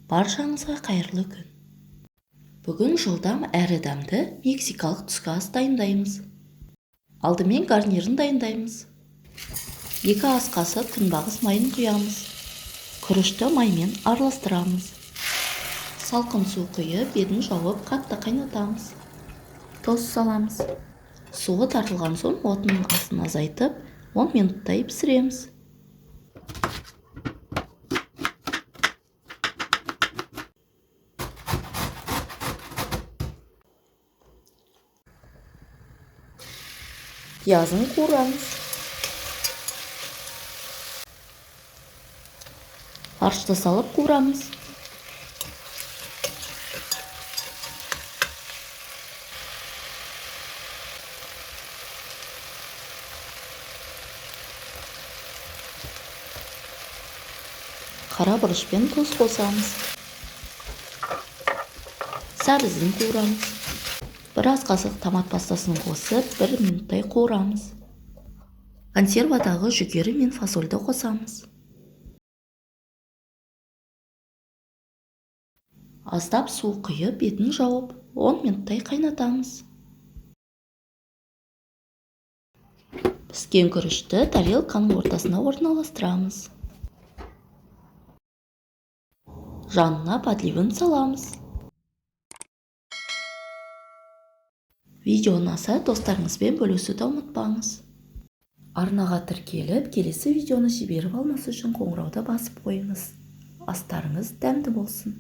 Баршаңызға қайырлы күн. Бүгін жылдам әрі дәмді мексикалық түскі ас дайындаймыз. Алдымен гарнирін дайындаймыз. 2 ас қасық күнбағыс майын құямыз. Күрішті маймен араластырамыз. Салқын су құйып, бетін жауып қатты қайнатамыз. Тұз саламыз. Суы тартылған соң отының астын азайтып, 10 минуттай пісіреміз. Пиязын қуырамыз. Фаршты салып қуырамыз. Қара бұрыш пен тұз қосамыз. Сәбізін қуырамыз. Бір ас қасық томат пастасын қосып, 1 минуттай қуырамыз. Консервадағы жүгері мен фасольді қосамыз. Аздап су құйып, бетін жауып, 10 минуттай қайнатамыз. Піскен күрішті тарелканың ортасына орналастырамыз. Жанына подливін саламыз. Видео ұнаса достарыңызбен бөлісуді ұмытпаңыз. Арнаға тіркеліп, келесі видеоны жіберіп алмас үшін қоңырауды басып қойыңыз. Астарыңыз дәмді болсын.